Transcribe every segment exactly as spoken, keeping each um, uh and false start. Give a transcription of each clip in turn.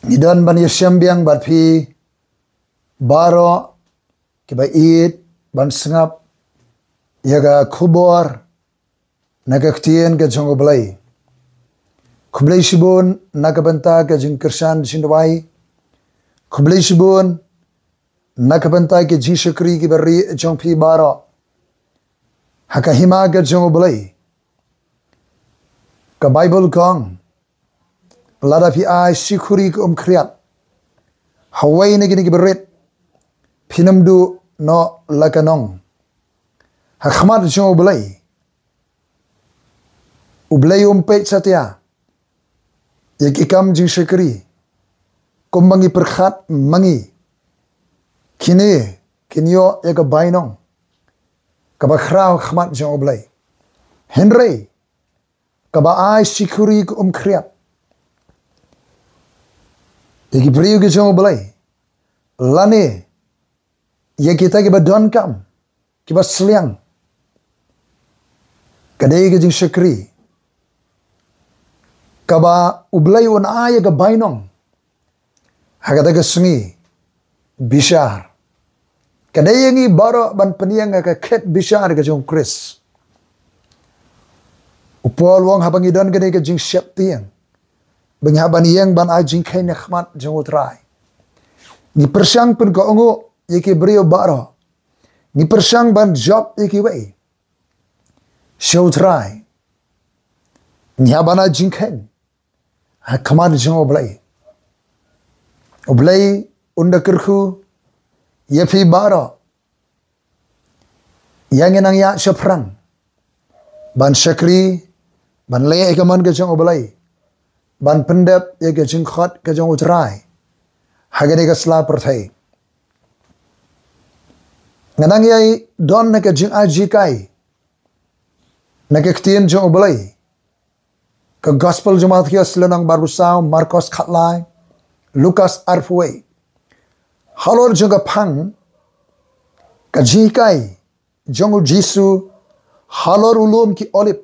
Ngi don ban ïashem biang bad phi baroh kiba ïeit ban sngap ïa ka khubor na ka ktien ka jong U Blei. Khublei shibun na ka bynta ka jingkyrshan jingduwai. Khublei shibun na ka bynta ki jingshakri kiba rieh jong phi baroh ha ka hima ka jong U Blei. Ka Baibl ka ong, lada phi ai shi khuri ka um khriat ha uwei na kine kiba rit, phin ym duh noh la ka nong ha khmat jong U Blei. U Blei um peit satia ïa ki kam jingshakri kumba ngi pyrkhat ma ngi. Kine kin ïoh ïa ka bainong kaba khraw ha khmat jong U Blei. Hynrei kaba ai shi khuri ka um khriat ïa ki briew ki jong U Blei, lane ïa kita kiba donkam, kiba sliang, ka dei ka jingshakri kaba U Blei un ai ïa ka bainong ha kata ka sngi bishar. Ka dei ïa ngi baroh ban pynïeng ha ka khet bishar ka jong U Khrist. U Paul u ong, haba ngi don kane ka jingsheptieng ba ngi hap ban ïeng ban ai jingkheiñ ha khmat jong U Trai, ngi pyrshang pynkohnguh ïa ki briew baroh. Ngi pyrshang ban jop ïa kiwei sha U Trai. Ngi hap ban ai jingkheiñ ha khmat jong U Blei. U Blei un da kyrkhu ïa phi baroh. Ïa ngin nang ïaid shaphrang ban shakri, ban leh ïa ka mon ka jong U Blei, ban pyndep ïa ka jingkhot ka jong U Trai ha kane ka sla pyrthei. Nga nang ïai don na ka jingai jinghikai na ka ktien jong U Blei. Ka Gospel jong u Mathaios lynnong ba arphew saw, Markos khatlai, Lukas arphew wei. Halor jong ka phang ka jinghikai jong u Jisu halor u lum ki Olib,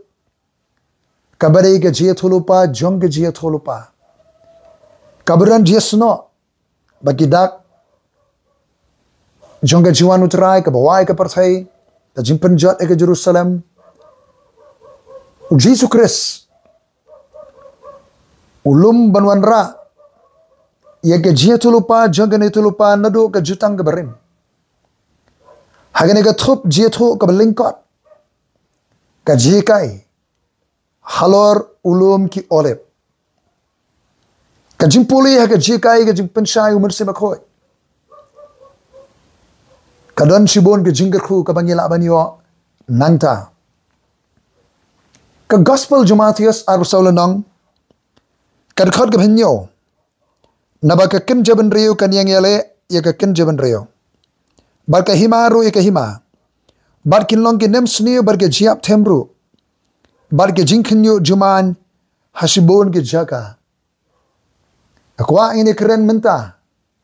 kaba dei ka jingïathuhlypa jong ka jingïathuhlypa, kaba don jingïasnoh ba ki dak jong ka jingwan U Trai, kaba wai ka pyrthei, ka jingpynjot ïa ka Jerusalem. U Jisu Khrist u lum ban wanrah ïa ka jingïathuhlypa jong ka jingïathuhlypa naduh ka jutang kaba rim. Ha kane ka thup jingïathuh kaba lyngkot, ka jinghikai halor u lum ki Olib. Ka jingpule ha ka jinghikai, ka jingpynshai u Mynsiem Bakhuid, ka don shibun ka jingkyrkhu kaba ngi lah ban ïoh nangta. Ka Gospel jong u Mathaios arphew saw lynnong, ka dkhot kaba hynñiew. Naba ka kynja bynriew kan ïeng ïaleh ïa ka kynja bynriew, bad ka hima ruh ïa ka hima, bad kin long ki nemsniew bad ka jingïap them ruh, bad ka jingkhynñiuh jumaiñ ha shibun ki jaka. Nga kwah ngin ïakren mynta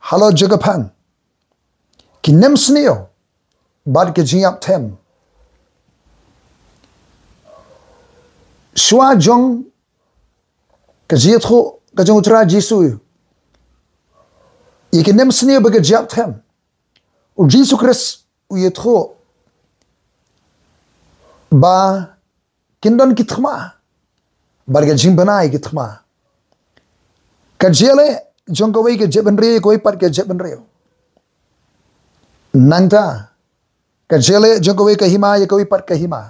halor jong ka phang ki nemsniew bad ka jingïap them. Shuwa jong ka jingïathuh ka jong U Trai Jisu ïa ki nemsniew bad ka jingïap them, u Jisu Khrist u ïathuh ba kin don ki thma bad ka jingbna ïa ki thma. Ka jingïaleh jong kawei ka jaitbynriew ïa kawei pat ka jaitbynriew. Nangta ka jingïaleh jong kawei ka hima ïa kawei pat ka hima.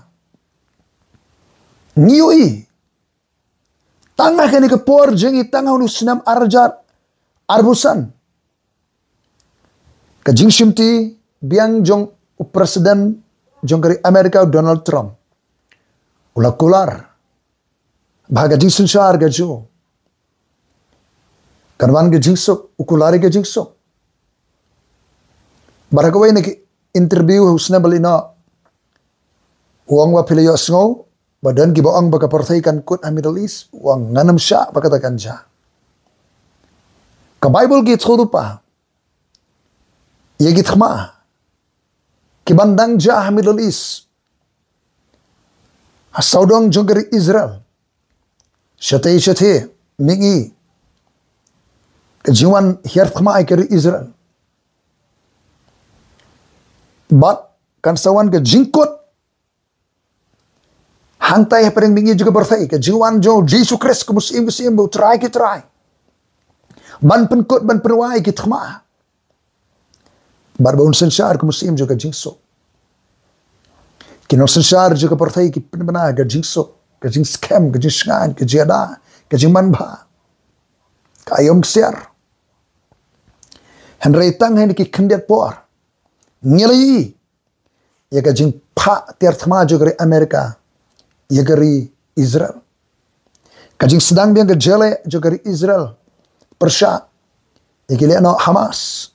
Ngi ïohi tang ha kane ka por jong ngi, tang ha une u snem ar hajar arphew san, ka jingshimti biang jong u President jong ka ri America, u Donald Trump, u la kular ba ha ka jingsynshar ka jong u kan wan ka jingsuk, u kular ïa ka jingsuk. Bad ha kawei na ki interview ha u snem ba la ïehnoh, u ong ba, phi la ïohsngew ba don kiba ong ba ka pyrthei kan kut ha Middle East? U ong, ngan ym shah ba kata kan jia. Ka Baibl ka ïathuh lypa ïa ki thma kiban dang jia ha Middle East, ha sawdong jong ka ri Israel, shatei shatei, mihngi. ka jingwan hiar thma ïa ka ri Israel. Bad kan sa wan ka jingkut hangtai hapdeng mihngi jong ka pyrthei, ka jingwan jong u Jisu Khrist kum u Syiem ki syiem, bad u Trai ki trai, ban pynkut, ban pynwai ïa ki thma. Bad ba un synshar kum u Syiem jong ka jingsuk. Ki nongsynshar jong ka pyrthei ki pynbna ka jingsuk, ka jingskhem, ka jingshngaiñ, ka jingïada, ka jingmanbha, ka aïom ksiar. Hynrei tang ha kine ki khyndiat por ngi la ïohi ïa ka jingphah tiar thma jong ka ri Amerika ïa ka ri Israel. Ka jingsdang biang ka jingïaleh jong ka ri Israel pyrshah ïa ki lehnoh Hamas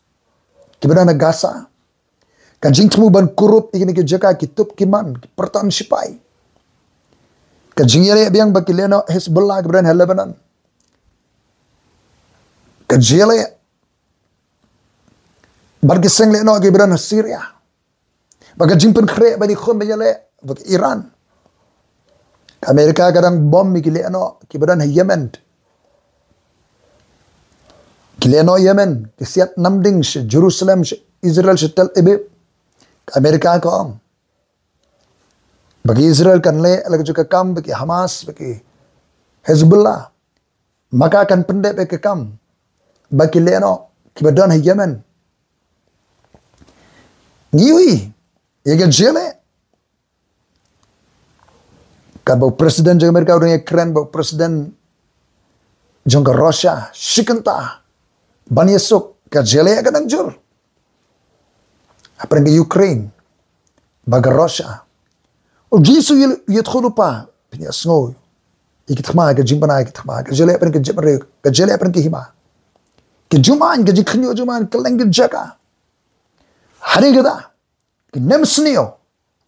kiba don ha Gaza. Ka jingthmu ban kurup ïa kine ki jaka, ki tup ki man, ki pyrton shipai. Ka jingïaleh biang bad ki lehnoh Hezbollah kiba don ha Lebanon. Ka jingïaleh bad ki seng lehnoh kiba don ha Syria. Bad ka jingpynkhreh ban ïakhun ban ïaleh bad ka Iran. Ka Amerika ka dang bom ïa ki lehnoh kiba don ha Yemen. Ki lehnoh Yemen ki siat namding sha Jerusalem, sha Israel, sha Tel Aviv. Ka Amerika ka ong ba ka Israel kan leh la ka jong ka kam bad ki Hamas, bad ki Hezbollah. Ma ka kan pyndep ïa ka kam bad ki lehnoh kiba don ha Yemen. Ngi ïohi ïa ka jingïaleh. Katba u president jong ka Amerika u dang ïakren bad u president jong ka Russia shi kynta ban ïasuk, ka jingïaleh ka dang jur hapdeng ka Ukraine bad ka Russia. U Jisu u ïathuh lypa, pynïasngew ïa ki thma, ka jingbna ïa ki thma, ka jingïaleh hapdeng ka jaitbynriew, ka jingïaleh hapdeng ka hima, ka jingman, ka jingkhynñiuh jingman kylleng ki jaka. Hynrei kata, ki nemsniew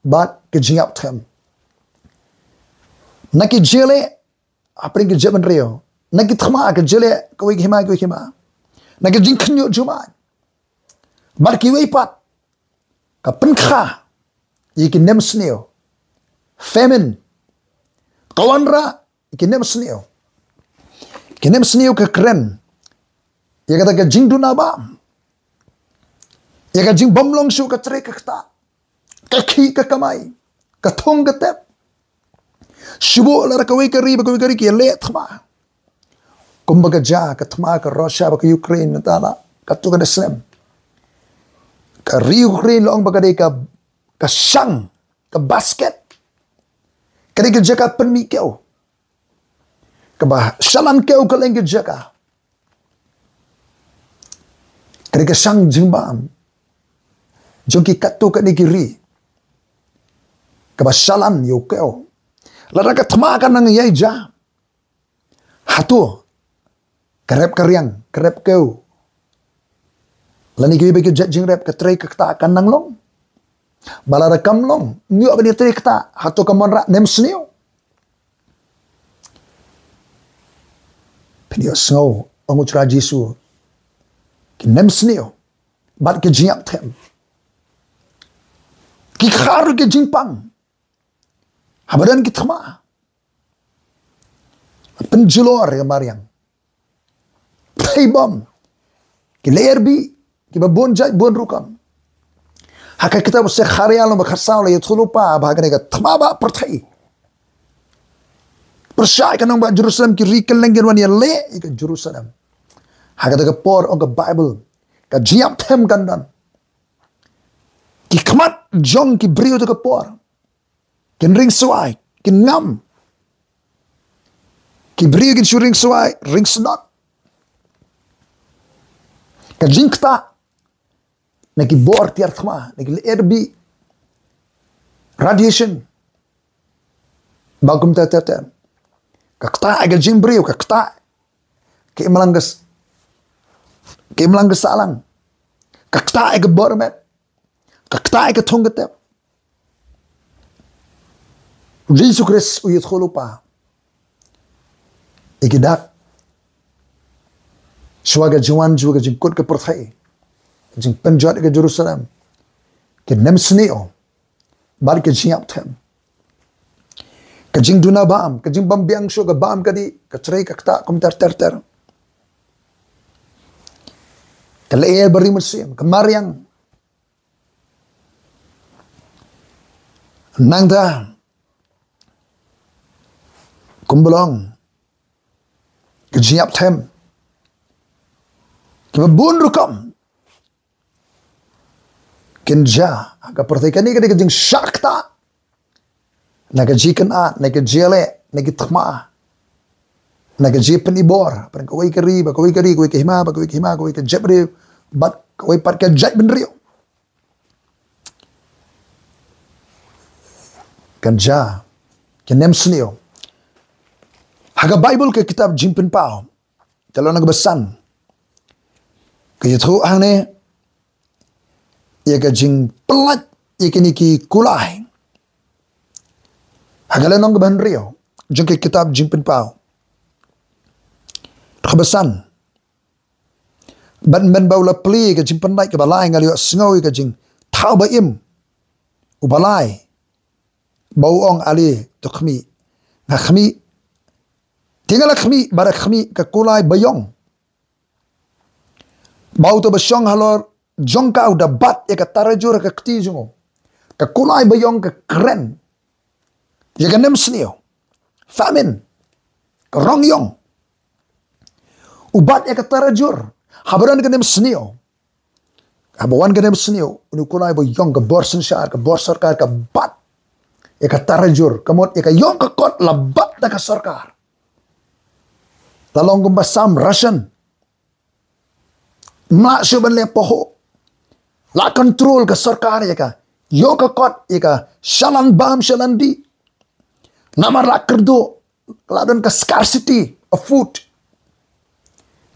bad ki jingïap them na ki jingïaleh hapdeng ka jaitbynriew, na ki thma, ka jingïaleh kawei ka hima kawei ka hima, na ki jingkhynñiuh jingman bad kiwei pat, ka pynkha ïa ki nemsniew. Famine ka wanrah ïa ki nemsniew. Ki nemsniew ka kren ïa kata ka jingduna bam, ïa ka jingbymlong shuh ka trei ka ktah, ka khih ka kamai, ka thung ka tep. Shu buh lada kawei ka ri bad kawei ka ri ki ïaleh thma, kumba ka jia ka thma ka Russia bad ka Ukraine mynta la katto katne snem. Ka ri Ukraine la ong ba ka dei ka, ka shang, ka basket, ka dei ka jaka pynmih kew, kaba shalan kew kylleng ki jaka. Ka dei ka shang jingbam jong ki katto katne ki ri, kaba shalan ïa u kew. Lada ka thma ka nang ïai jia, hato ka rep ka riang, ka rep kew, lane kiwei pat ki jait jingrep, ka trei ka ktah kan nang long? Ba lada kam long, ym ïoh ban ïatrei ktah, hato kam wanrah nemsniew? Phin ïohsngew, ong u Trai Jisu, ki nemsniew bad ki jingïap them ki kha ruh ki jingpang haba don ki thma. Pynjulor ïa ka mariang, pynbom, ki lyer bih kiba bun jait bun rukom. Ha ka kitab u Sekharïah lynnong ba khatsaw la ïathuh lypa ba ha kane ka thma ba pyrthei, pyrshah ïa ka nongbah Jerusalem, ki ri kylleng kin wan ïaleh ïa ka Jerusalem. Ha kata ka por, ong ka Baibl, ka jingïap them kan don. Ki khmat jong ki briew kata ka por kin ring swai, kin ngam. Ki briew kin shu ring swai, ring sdot. Ka jingktah na ki bor tiar thma, na ki lyer bih, radiation, bad kumta ter ter. Ka ktah ïa ka jingbriew, ka ktah ïa ka imlang ka s-, ka imlang ka sahlang. Ka ktah ïa ka bor met, ka ktah ïa ka thung ka tep. U Jisu Khrist u ïathuh lypa ïa ki dak shuwa ka jingwan jong ka jingkut ka pyrthei, ka jingpynjot ïa ka Jerusalem, ki nemsniew bad ki jingïap them, ka jingduna bam, ka jingbymbiang shuh ka bam ka dih, ka trei ka ktah kumta ter ter. ka lyer ba ri mynsiem, ka mariang. Nangta kumba long ka jingïap them, kiba bun rukom kin jia ha ka pyrthei. Kane ka dei ka jingshah ktah na ka jingkynad, na ka jingïaleh, na ki thma, na ka jingpynibor, pyrshah kawei ka ri bad kawei ka ri, kawei ka hima bad kawei ka hima, kawei ka jaitbynriew bad kawei pat ka jaitbynriew. Kan jia, kan ym sniew. Ha ka Baibl, ka kitab Jingpynpaw, ka lynnong kaba san, ka ïathuh hangne ïa ka jingpyllait ïa kine ki kulai. Ha ka lynnong kaba hynriew jong ka kitab Jingpynpaw, kaba san: Bad mynba u la plie ïa ka jingpynlait kaba lai, nga la ïohsngew ïa ka jingthaw ba-im uba lai, ba u ong, Ale, to khmih. Nga khmih, te nga la khmih, bad ha khmih, ka kulai baïong ba uta uba shong halor jong ka u da bat ïa ka tarajur ha ka kti jong u. Ka kulai baïong ka kren ïa ka nemsniew, famine, ka rong ïong. U bat ïa ka tarajur haba don ka nemsniew. Haba wan ka nemsniew, une u kulai baïong, ka bor synshar, ka bor sorkar, ka bat ïa ka tarajur, ka mut ïa ka ïong ka kot la bat da ka sorkar. La long kumba sam ration. Mlak shuh ban leh pahuh. La control ka sorkar ïa ka ïong ka kot, ïa ka shalan bam shalan dih. Namar la kyrduh, la don ka scarcity of food.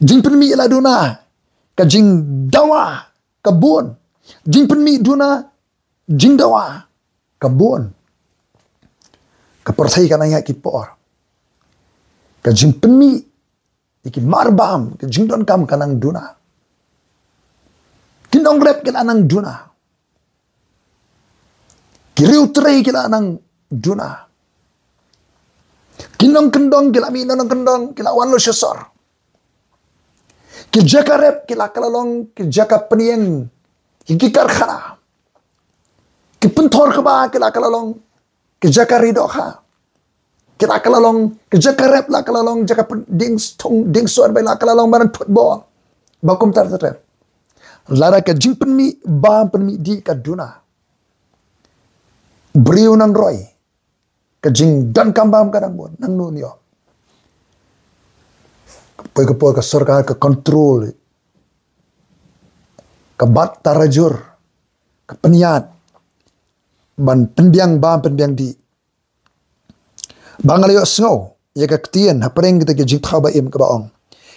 Jingpynmih la duna, ka jingdawa ka bun. Jingpynmih duna, jingdawa ka bun. Ka pyrthei ka nang ïaid ki por, ka jingpynmih ïa ki marbam, ka jingdonkam ka nang duna. Ki nongrep ki la nang duna. Ki riewtrei ki la nang duna. Ki nongkyndong ki la mih na nongkyndong, ki la wan lut sha sor. Ki jaka rep ki la kylla long ki jaka pynïeng ïa ki karkhana. Ki pynthor kba ki la kylla long ki jaka ri dohkha. Ki la kylla long, ki jaka rep la kylla long jaka pyn-, dieng thung, dieng suan bha, la kylla long ban pynbor ba kumta ter ter. Lada ka jingpynmih bam pynmih dih ka duna, briew nang roi, ka jingdonkam bam ka nang bun, nangno un ïoh? Poi ka por ka sorkar ka control, ka bat tarajur, ka pynïaid ban pynbiang bam pynbiang dih. Ba nga la ïohsngew ïa ka ktien hapdeng kita ki jingthaw ba-im kaba ong,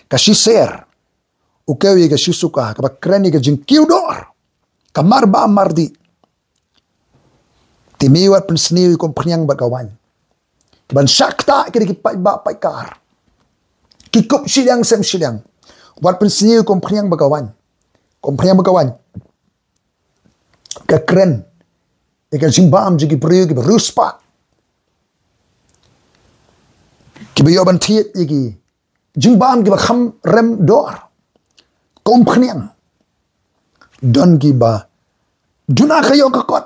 Ka shisha u kiew ïa ka shisuka, kaba kren ïa ka jingkiew dor, ka marbam mardih. Te me wat pynsniew ïa ka umphniang bad ka waiñ. Kiban shah ktah ki dei ki paidbah paidkar, ki kup shiliang sem shiliang. Wat pynsniew ïa ka umphniang bad ka waiñ. Ka umphniang bad ka waiñ ka kren ïa ka jingbam jong ki briew kiba riewspah, kiba ïoh ban thied ïa ki jingbam kiba kham rem dor. Ka umphniang, don kiba duna ka ïong ka kot,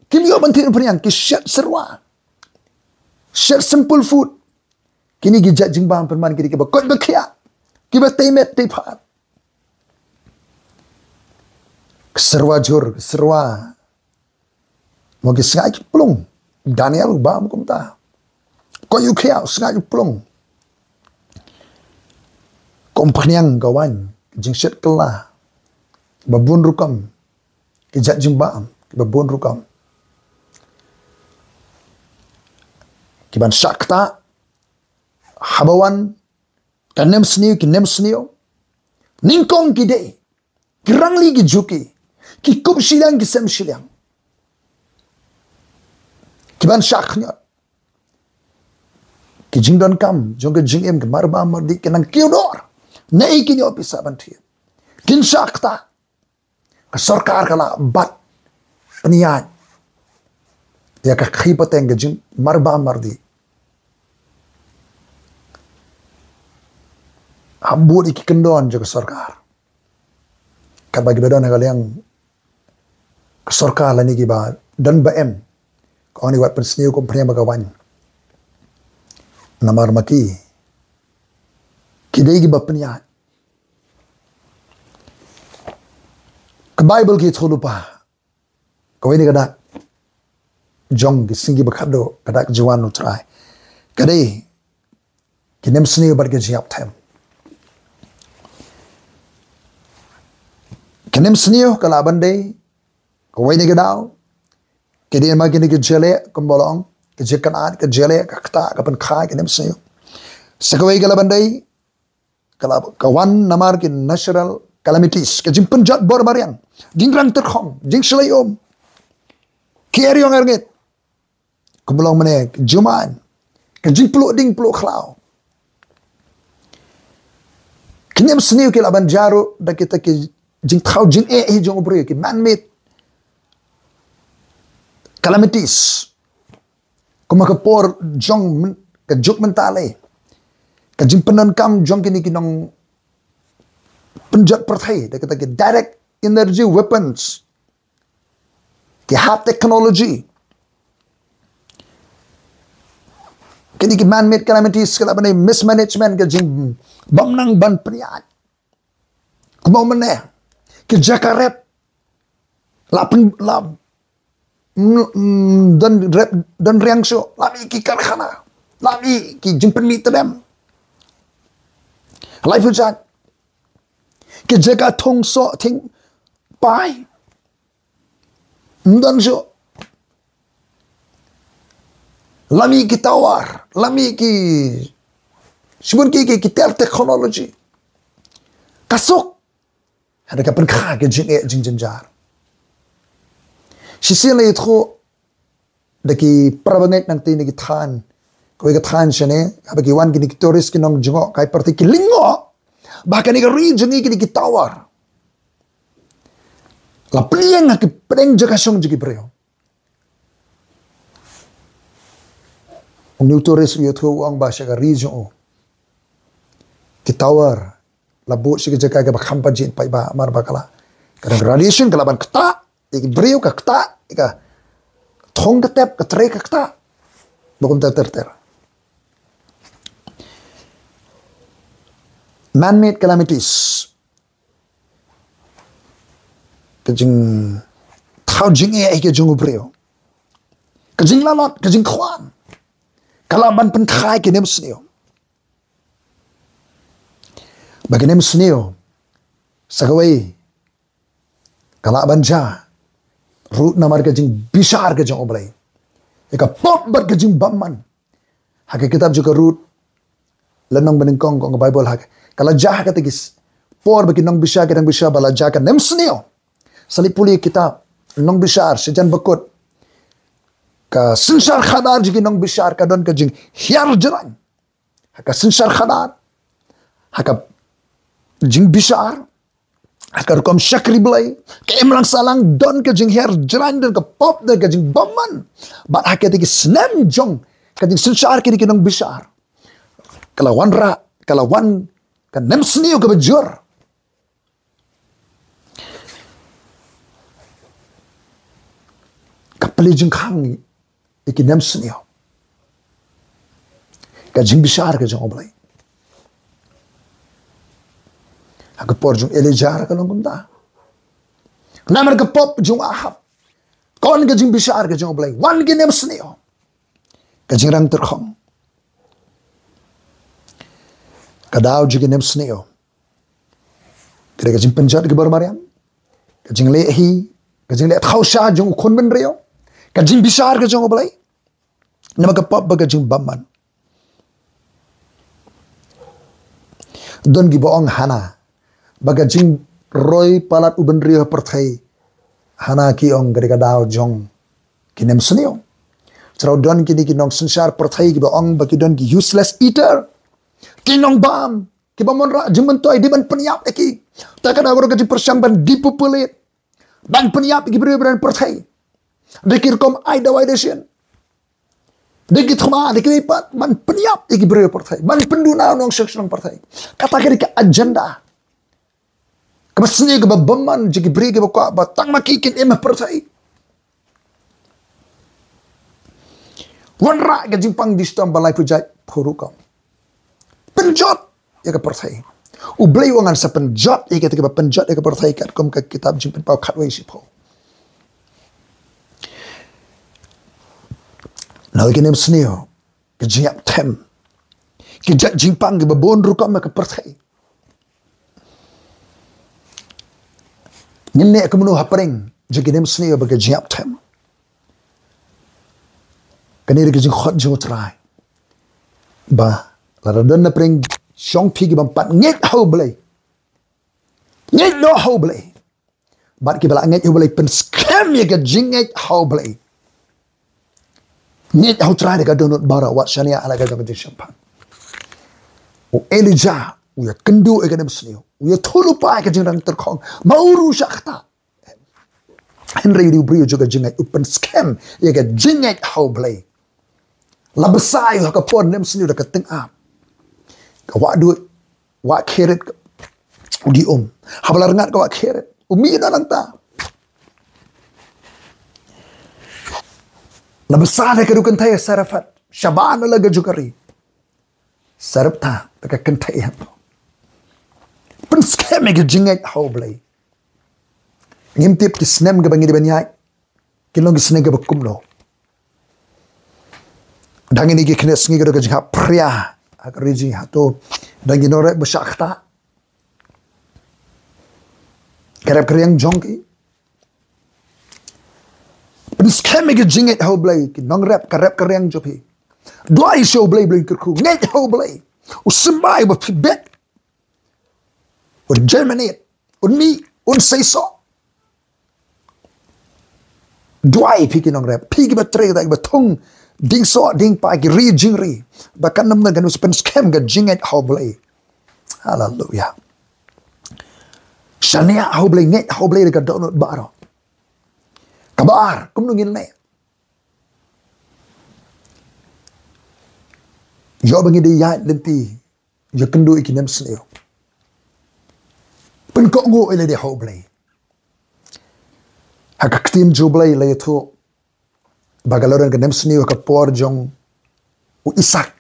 kim ïoh ban thied umphniang, ki shet serwa, shet simple food. Kine ki jait jingbam pynban ki dei kiba koit ba khiah, kiba tei met tei phad. Ka serwa jhur, ka serwa, mo, ki sngaid ki plung. Daniel u bam kumta. Koit u khiah, u sngaid u plung. Ka umphniang ka waiñ, ka jingshet kylla ba bun rukom, ki jait jingbam kiba bun rukom, kiban shah ktah. Haba wan ka nemsniew, ki nemsniew nyngkong ki dei, ki rangli ki juki, ki kup shiliang ki sem shiliang, kiban shah khñiot. Ki jingdonkam jong ka jingim, ka marbam mardih, ki nang kiew dor. Naei kin ïoh pisa ban thied? Kin shah ktah. Ka sorkar ka la bat pynïaid ïa ka khih pateng, ka jingmarbam mardih, ha bud ïa ki kyndon jong ka sorkar. katba kiba don ha ka liang ka sorkar lane kiba don ba em, ka ong ngi wat pynsniew kum pyrshah ba ka wan. Namar ma ki, ki dei kiba pynïaid. Ka Baibl ka ïathuh lypa, kawei na ka dak jong ki sngi ba khatduh, ka dak Johan u Trai, ka dei ki nemsniew bad ki jingïap them. Ki nemsniew ka lah ban dei, kawei na ka daw, ki dei ma kine ki jingeh, kumba long, ki jingkynad, ki jingeh, ka ktah, ka pynkha, ki nemsniew. Sa kawei ka lah ban dei, ka lah, ka wan namar ki natural calamities, ka jingpynjot bor mariang, jingrang tyrkhong, jingshlei um, ki eriong erngit, kumba long mynne, ka jingman, ka jingpluh ding pluh khlaw. Ki nemsniew ki lah ban jia ruh da kita ki jingthaw jingeh hi jong u briew, ki man-made calamities. Kumba ka por jong myn-, ka juk mynta lei, ka jingpyndonkam jong kine ki nongpynjot pyrthei da kita ki direct energy weapons, ki high technology, kine ki man-made calamities, ka lah ban dei mismanagement, ka jingbymnang ban pynïaid. Kumba mynne, ki jaka rep la pyn-, la, mm, mm, don rep, don riang shuh, la mih ki karkhana, la mih ki jingpynmih tdem. Lai pyrshah, ki jaka thung soh thing pai, ym don shuh. La mih ki tower, la mih ki, shibun ki, ki, ki ter technology. Ka suk, hynda ka pynkha ki jingeh jingjynjar. Shisien la ïathuh da ki parabangeit nangta na ki thaiñ, kawei ka thaiñ shane, haba ki wan kine ki tourist ki nongjngohkai pyrthei ki lyngngoh ba kane ka ri jong ngi kine ki tower la pynïeng ha ki pdeng jaka shong jong ki briew. Une u tourist u ïathuh, u ong ba sha ka ri jong u ki tower la buh sha ki jaka kiba kham pajit paidbah, namar ba ka la, ka radiation ka lah ban ktah ïa ki briew, ka ktah ïa ka thong ka tep, ka trei ka ktah. Ba kumta ter ter. Man-made calamities, ka jingthaw jingeh ïa ki jong u briew, ka jinglalot, ka jingkhwan, ka lah ban pynkha ïa ki nemsniew. Ba ki nemsniew, sa kawei, ka lah ban jia ruh namar ka jingbishar ka jong U Blei ïa ka pop bad ka jingbymman. Ha ka kitab jong ka Ruth, lynnong banyngkong ka ong ka Baibl, ha ka, ka la jia ha kata ki s-, por ba ki nongbishar ki dang bishar ba la jia ka nemsniew. Sa leit pule ïa ka kitab Nongbishar, shajan ba kut, ka synshar khadar jong ki nongbishar ka don ka jinghiar jrang. Ha ka synshar khadar, ha ka jingbishar, ha ka rukom shakri Blei, ka imlang sahlang don ka jinghiar jrang, don ka pop, don ka jingbymman. Bad ha kata ki snem jong ka jingsynshar kine ki nongbishar, ka la wanrah, ka la wan ka nemsniew kaba jur. Ka plie jingkhang ïa ki nemsniew, ka jingbishar ka jong U Blei. Ha ka por jong Elijah ka long kumta. Namar ka pop jong Ahab, ka wan ka jingbishar ka jong U Blei, wan ki nemsniew, ka jingrang tyrkhong. Ka daw jong ki nemsniew ka dei ka jingpynjot ki bor mariang, ka jingleh hi, ka jingleh thaw sha jong u khun bynriew, ka jingbishar ka jong U Blei, namar ka pop bad ka jingbymman. Don kiba ong hana ba ka jingroi palat u bynriew ha pyrthei, hana ki ong ka dei ka daw jong ki nemsniew. Shuh don kine ki nongsynshar pyrthei kiba ong ba ki don ki useless eater, ki nongbam, kiba mon rah jingmyntoi, dei ban pynïap ïa ki. Ta ka daw ka jingpyrshang ban depopulate, ban pynïap ïa ki briew ba don ha pyrthei da ki rukom ai dawai dashin, da ki thma, da kiwei pat, ban pynïap ïa ki briew pyrthei, ban pynduna u nongshong shnong pyrthei. Kata ka dei ka agenda. Kaba sniew kaba bymman jong ki briew kiba kwah ba tang ma ki kin im ha pyrthei. Wanrah ka jingpang dih shitom ba lai phew jait phew rukom. Pynjot ïa ka pyrthei. U Blei u ong ngan sa pynjot ïa kita kiba pynjot ïa ka pyrthei katkum ka kitab Jingpynpaw khatwei shiphew. Nalor ki nemsniew, ka jingïap them, ki jait jingpang kiba bun rukom ha ka pyrthei. Ngin leh kumno hapdeng jong ki nemsniew bad ka jingïap them? Kane dei ka jingkhot jong U Trai ba lada don na pdeng jong phi ki bym pat ngeit ha U Blei, ngeit noh ha U Blei. Bad kiba la ngeit ha U Blei, pynskhem ïa ka jingngeit ha U Blei. Ngeit ha U Trai da ka dohnud baroh, wat shaniah ha la ka jong ka jingshemphang. U Elijah u ïakynduh ïa ka nemsniew, u ïathuhlypa ïa ka jingrang tyrkhong, ma u ruh u shah ktah. Hynrei u dei u briew jong ka jingngeit, u pynskhem ïa ka jingngeit ha U Blei. La bsa ïa u ha ka por nemsniew da ka tyngab. Ka wah duh, wah khie rit, u dih um. Haba la rngat ka wah khie rit, u mih noh nangta. La bsa da ka dei u kynthei Sarephat shabar na la ka jong ka ri Sarepta, da ka kynthei hangto. Pynskhem ïa ka jingngeit ha U Blei. Ngim tip ki snem kiba ngi dei ban ïaid kin long ki snem kiba kumno. Dang ïa kine ki khyndai sngi ka dei ka jinghap phria ha ka ri jong ngi hato dang ïa nongrep ba shah ktah, ka rep ka riang jong ki. Pynskhem ïa ka jingngeit ha U Blei, ki nongrep, ka rep ka riang jong phi. Duwai sha U Blei, Blei un kyrkhu, ngeit ha U Blei. U symbai ba phi bet, un germinate, un mih, un seisoh. Duwai phi ki nongrep, phi kiba trei, kiba thung dieng soh dieng pai, ki ri jingri, ba kan ym don, kan ym pynskhem ka jingngeit ha U Blei. Haleluya. Shaniah ha U Blei, ngeit ha U Blei da ka dohnud baroh. Kaba ar, kumno ngin leh? Ïoh ba ngi dei ïaid lynti, ïakynduh ïa ki nemsniew. Pynkohnguh ïa lade ha U Blei. Ha ka ktien jong U Blei la ïathuh ba ka la don ka nemsniew ha ka por jong u Isak.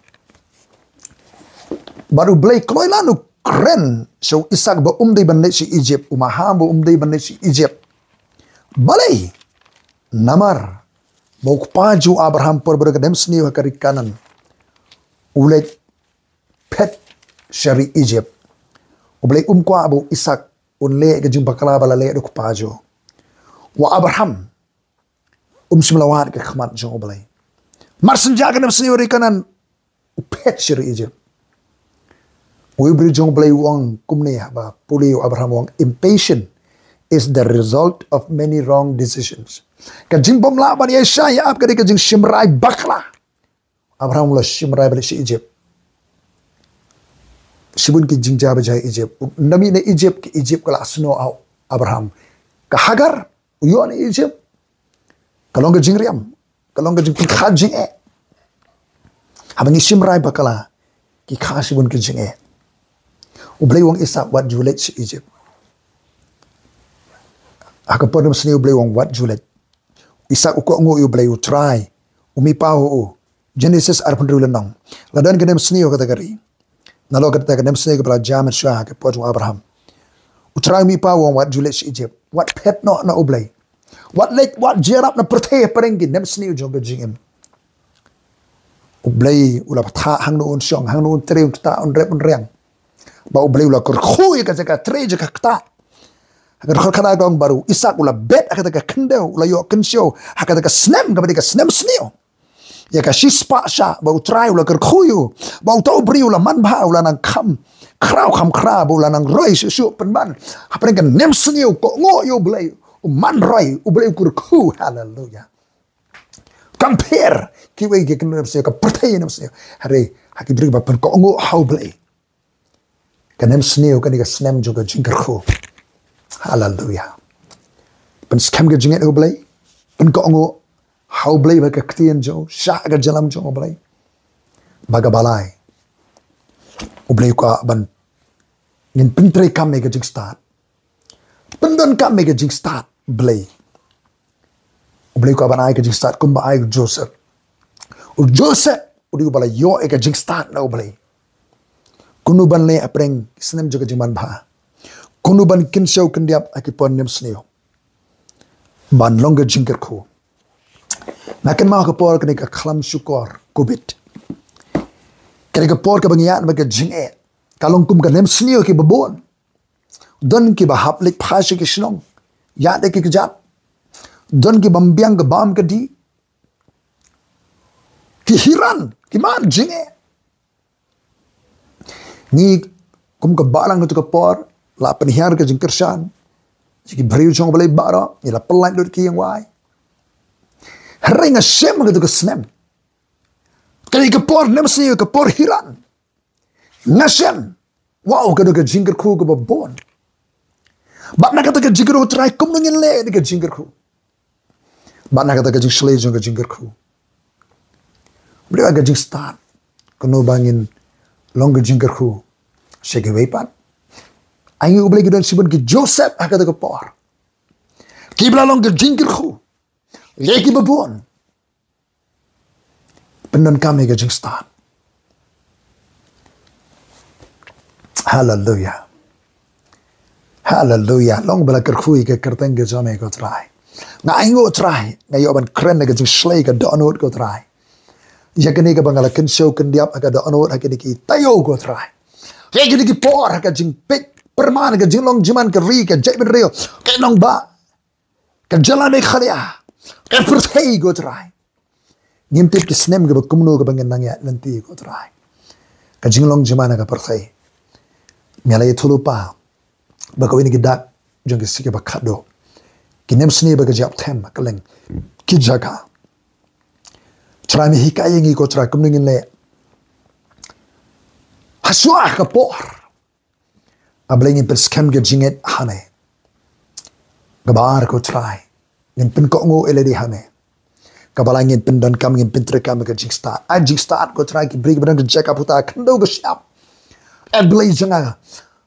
Bad U Blei kloi lan u kren sha u Isak ba um dei ban leit sha Ijipt, u maham ba um dei ban leit sha Ijipt. Balei? Namar ba u kpa jong u Abraham por ba don ka nemsniew ha ka ri Kanaan, u leit phet sha ri Ijipt. U Blei um kwah ba u Isak un leh ka jingbakla ba la leh da u kpa jong u. U Abraham um shym la wad ka khmat jong U Blei. Mar shen jia ka nemsniew ha ri Kanaan, u phet sha ri Ijipt. U briew jong U Blei u ong kumne, haba pule ïa u Abraham u ong, "Impatient is the result of many wrong decisions." Ka jingbym lah ban ïaishah ïa ap ka dei ka jingshim rai bakla. Abraham u la shim rai ban leit sha Ijipt. Shibun ki jingjia ba jia ha Ijipt. U na mih na Ijipt, ka Ijipt ka la snoh ha u Abraham. Ka Hagar, u ïoh na Ijipt. Ka long ka jingriam, ka long ka jingpynkha jingeh. Haba ngi shim rai bakla, ki kha shibun ki jingeh. U Blei u ong Isak, wat ju leit sha Ijipt. Ha ka por nemsniew U Blei u ong wat ju leit. Isak u kohnguh ïa U Blei, U Trai u mih paw ha u. Genesis arphew hynriew lynnong. La don ka nemsniew ha kata ka ri. Nalor kata ka nemsniew kaba la jia mynshuwa ha ka por jong u Abraham. U Trai u mih paw u ong wat ju leit sha Ijipt. Wat phet noh na U Blei. Wat leit, wat jia ïarap na pyrthei hapdeng ki nemsniew jong ka jingim. U Blei u la pynthah hangno un shong, hangno un trei, un ktah, un rep, un riang. Ba U Blei u la kyrkhu ïa ka jaka trei, jaka ktah. Ha ka dkhot khatar ka ong ba u Isak u la bet ha kata ka khyndew, u la ïoh kynshew ha kata ka snem kaba dei ka snem sniew. Ïa ka shispah shah ba U Trai u la kyrkhu ïa u, ba uta u briew u la manbha, u la nang kham khraw kham khra, ba u la nang roi shuh shuh pynban hapdeng ka nemsniew, kohnguh ïa U Blei, u man roi, U Blei u kyrkhu. Haleluya. Compare kiwei ki kynnoh nemsniew, ka pyrthei nemsniew. Hynrei ha ki briew ba pynkohnguh ha U Blei, ka nemsniew kane ka snem jong ka jingkyrkhu. Haleluya. Pynskhem ka jingngeit ha U Blei, pynkohnguh ha U Blei bad ka ktien jong u, shah ka jingïalam jong U Blei. Ba kaba lai, U Blei u kwah ban ngin pyntreikam ïa ka jingstad. Donkam ïa ka jingstad Blei. U Blei u kwah ban ai ka jingstad kumba ai u Joseph. U Joseph u dei uba la ïoh ïa ka jingstad na U Blei. Kumno ban leh hapdeng ki snem jong ka jingmanbha. Kumno ban kynshew kyndiap ha ki por nemsniew. Ban long ka jingkyrkhu. Nga kynmaw ka por kane ka khlam shukor covid. Kane ka por kaba ngi ïaid bad ka jingeh. Ka long kum ka nemsniew kiba bun. Don kiba hap leit phai sha ki shnong. Ïaid da ki kjat. Don ki bym biang ka bam ka dih. Ki hiran, ki mad jingeh. Ngi kum ka balang katu ka por, la pynhiar ka jingkyrshan. Ki briew jong U Blei baroh, ngi la pynlait lut ki ïing wai. Hynrei nga shem katu ka snem. Kane ka por nemsniew, ka por hiran. Nga shem. Wow, ka don ka jingkyrkhu kaba bun. Bad na kata ka jingkyrkhu Trai kumno ngin leh ïa ka jingkyrkhu. Bad na kata ka jingshlei jong ka jingkyrkhu. Briew ka jingstad. Kumno ba ngin long ka jingkyrkhu. Sha kiwei pat. Ai ngi U Blei ki don shibun ki Joseph ha kata ka por. Kiba la long ka jingkyrkhu. Ïa kiba bun. Pyndonkam ïa ka jingstad. Haleluya. Haleluya. Long ba la kyrkhu ïa ka kyrteng ka jong me ko Trai. Nga ainguh Trai. Nga ïoh ban kren ïa ka jingshlei ka dohnud ko Trai. Ïa kane kaba nga la kynshew kyndiap ha ka dohnud ha kine ki taïew ko Trai. Ïa kine ki por ha ka jingpeit pyrman ka jinglong jingman ka ri ka jaitbynriew. Ka nongbah. Ka jylla Meghalaya. Ka pyrthei ko Trai. Ngim tip ki snem kiba kumno kiba ngin nang ïaid lynti ko Trai. Ka jinglong jingman ka pyrthei. Nga la ïathuhlypa ba kawei na ki dak jong ki sngi kiba khadduh. Ki nemsniew ba ka jingïap them ka leng ki jaka. Trai me hikai ïa ngi ko Trai kumno ngin leh. Hashuwa ka por. A Blei ngin pynskhem ka jingngeit ha me. Kaba ar ko Trai. Ngin pynkohnguh ïa lade ha me. Kaba lai ngin pyndonkam ngin pyntreikam ka jingstad. Ai jingstad ko Trai ki briew kiba don ka jaka puta khyndew ka shyiap. A Blei jong nga.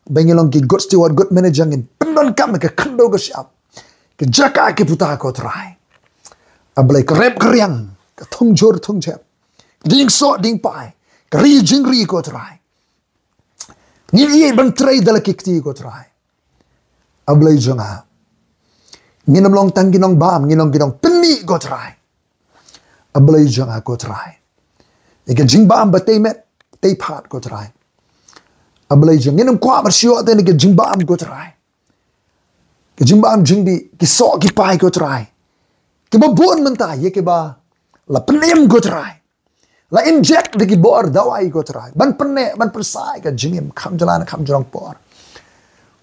Ba ngin long ki good steward, good manager ngin pyndonkam ka khyndew ka shyiap. Ka jaka ki puta ko Trai. A Blei ka rep ka riang. Ka thung jur thung jep. Ding soh ding pai. Ka ri jingri ko Trai. Ngin ïeit ban trei da la ki kti ko Trai. A Blei jong nga. Ngin ym long tang ki nongbam, ngin long ki nongpynmih ko Trai. A Blei jong nga ko Trai. Ïa ka jingbam ba tei met, tei phad ko Trai. A Blei jong ngin ym kwah ban shu ïoh te ïa ka jingbam ko Trai. Ka jingbam jingdih, ki soh ki pai ko Trai. Kiba bun mynta, ïa kiba la pynim ko Trai. La inject da ki bor dawai ko Trai. Ban pynneh, ban pynsah ïa ka jingim, kham jylla, kham jrong por.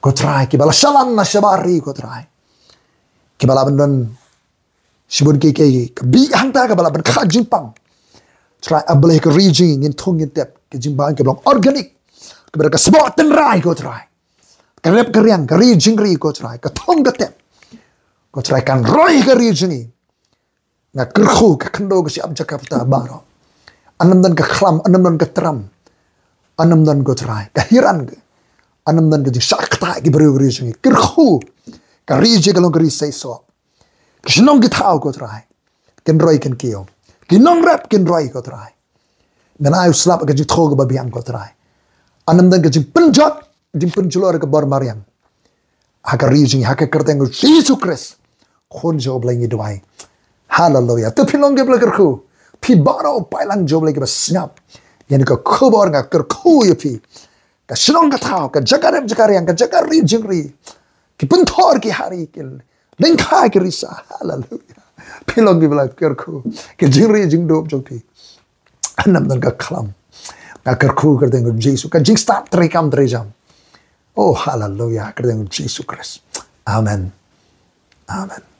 Ko Trai, kiba la shalan, la shabar ri ko Trai. Kiba la ban don, shibun ki, ki, ka bih hangta kaba la ban kha jingpang. Trai, A Blei ka ri jong ngi, ngin thung ngin tep, ka jingbam kiba long organic. Kiba da ka sboh tynrai ko Trai. Ka rep ka riang, ka ri jingri ko Trai, ka thung ka tep. Ko Trai kan roi ka ri jong ngi. Nga kyrkhu ka khyndew ka shyiap jaka puta baroh. Yn ym don ka khlam, yn ym don ka tram. Yn ym don ko Trai, ka hiran ka. Yn ym don ka jingshah ktah ki briew ka ri jong ngi. Kyrkhu. Ka ri jong ngi ka long ka ri seisoh. Ki shnong ki thaw ko Trai. Kin roi kin kiew. Ki nongrep kin roi ko Trai. Men ai u slap ka jingthoh kaba biang ko Trai. Yn ym don ka jingpynjot, jingpynjulor ka bor mariang. Ha ka ri jong ngi, ha ka kyrteng u Jisu Khrist. Khun jong U Blei ngi duwai. Haleluya. Te phi long kiba la kyrkhu. Phi baroh u paidlang jong U Blei kiba sngap ïa kane ka khubor nga kyrkhu ïa phi. Ka shnong ka thaw, ka jaka rep jaka riang, ka jaka ri jingri. Ki pynthor ki hari ki lyngkha ki risa. Haleluya. Phi long kiba la kyrkhu. Ki jingri jingdup jong phi. Yn ym don ka khlam. Nga kyrkhu ha ka kyrteng u Jisu. Ka jingstad treikam treijam. Oh, haleluya. Ha ka kyrteng u Jisu Khrist. Amen. Amen.